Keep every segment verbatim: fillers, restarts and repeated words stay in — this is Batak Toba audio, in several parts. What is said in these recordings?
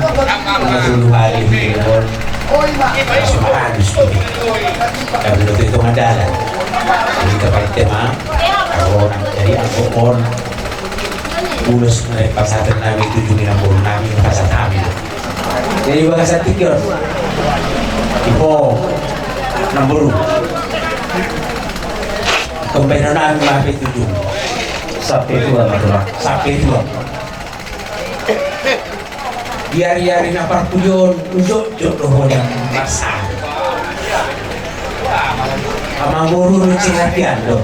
Molo tolu hali hujolo on, langsung habis tu. Kami do tu tonga dalan. Jadi tapainte ma, anggo on, jadi anggo on ulos na pasahaton nami tu junjungan boru nami, pasahat hami. Jadi bagasan tingki on, di ho namboru. Ingkon baenon nami ma hape tu jung. Sampe tua ma tulang. Sampe tua. Di ari-ari na parpudi on, jotjot do ho nian marsahat. Amangboru do cina tian do.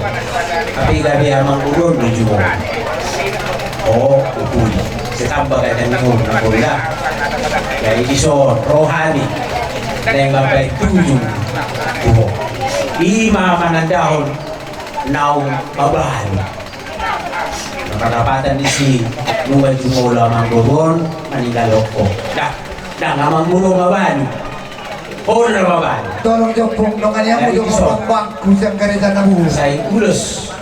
Tapi gabe amangboru on do juo. O, upuli. Setamba gabe ni ho namboru da. Jadi dison roha ni. Naeng mambaen tu jung tu ho. I ma manandahon naung mabalu. Pardapatan disi, nunga jumolo amangboru on maninggal ho. Dah, dah amangboru on mabalu. Ho do mabalu. Tolong jompung dongan yang udah ngomong bangku siang gareja na bulu. Sai ulos.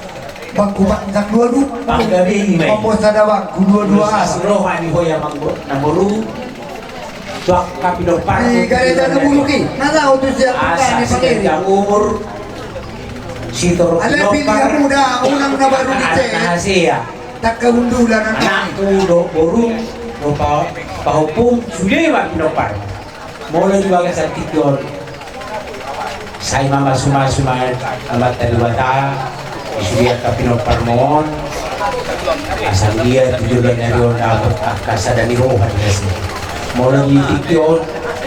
Bangku panjang dua dua. Panggabean i ma i. Mambuat sada bangku dua dua. Ulos asi roha ni ho i amangboru. Namboru. Tuak kapinomparmu. Di gareja na bulu i. Nana utus dia. Asa siganjang umur. Sitorop pinompar. Alai pilih muda, unang na baru dicek. Hasea. Tangka hundulan. Anakku do boru, do pa-, pahompum, sude ma pinompar. Molo di bagasan tingki on. Sai mamasu-masu ma Amanta Debata, di sude angka pinomparmu on. Asa dia tu joloan ni ari on dapot angka sada ni roha di nasi. Molo di tingki on,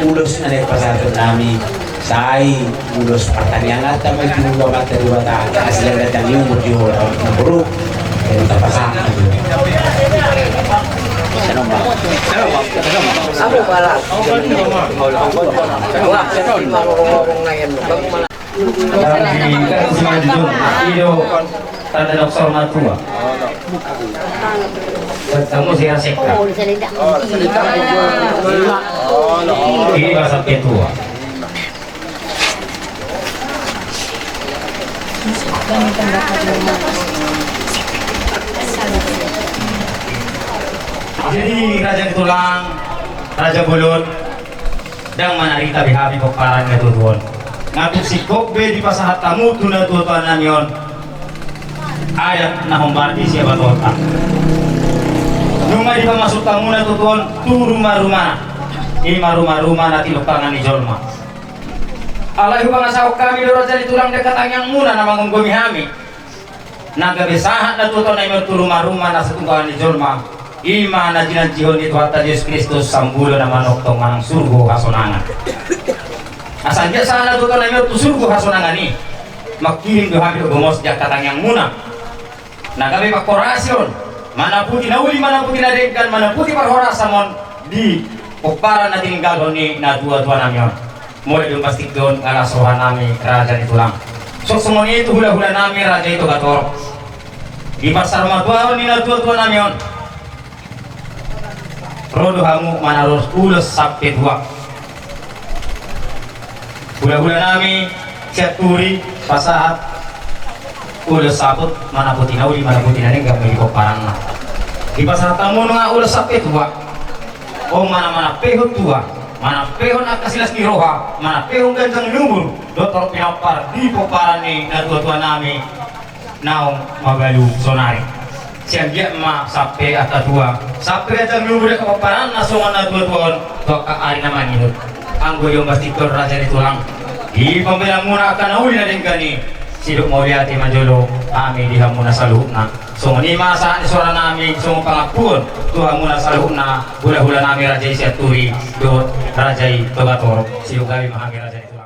ulos na naeng pasahaton nami, sai ulos partangianganta ma tu Amanta Debata, asa siganjang ni umur di ho namboru, jadi tapasahat. Aku pala. Wah, saya mau ngomong-ngomong. Dari Kang Simanjunjung, i do tanda doksor na tua. Bertemu si Raseka. Ini bahasa petua. Jadi Raja Tulang, Raja Bolon, ndang manarita be hami pomparan na tutu on. Nga tung singkop be dipasahat hamu tu na tua-tua nami on. Adat na hombar di sia batota. Nunga dipamasuk hamu na tutu on tu ruma-ruma. I ma ruma-ruma na tinukangan ni jolma. Alai hupangasahon hami do Raja ni Tulang dengke tangiangmuna na mangomgomi hami. Na gabe sahat na tutu on na i ma tu ruma-ruma na satukangan ni jolma. I ma na jinanjihon ni Tuhanta Jesus Kristus, sambulo na manongtong manang surgo hasonangan. Asa anggiat sahat na tutu nami on tu surgo hasonangan i, mangkirim do hami do gomos di angka tangiangmuna na gabe panghorasion, manaputi na uli, manaputi na denggan, manaputi parhorasan on di pomparan na tininggalhon ni natuatua nami on. Molo di ombas tingki on nga las roha nami raja ni tulang. Songon i tu hulahula nami raja i Togatorop. Di parsarumatuaon ni natuatua nami on, ro do hamu manaruhon ulos sampe tua. Hulahula nami Sianturi pasahat ulos saput, manaputi na uli, manaputi na denggan di pomparanna. Dipasahat hamu nunga ulos sampe tua. On ma na manampehon tua, manampehon angka silas ni roha, manampehon ganjang ni umur dohot torop pinompar di pomparan ni natuatua nami naung mabalu sonari. Sai anggiat ma sampe angka tua, sampe ganjang ni umur di angka pomparanna songon natuatua on tu angka ari na mangihut. Anggo di ombas tingki on raja ni tulang, di pambahenanmuna angka na uli na denggan i, sidok mauliate ma jolo hami di hamuna saluhutna. Songon i ma sahat ni sora nami songon pangampuon tu hamuna saluhutna, hulahula nami raja i Sianturi dohot raja i Togatorop. Sidok gabe ma hami raja i.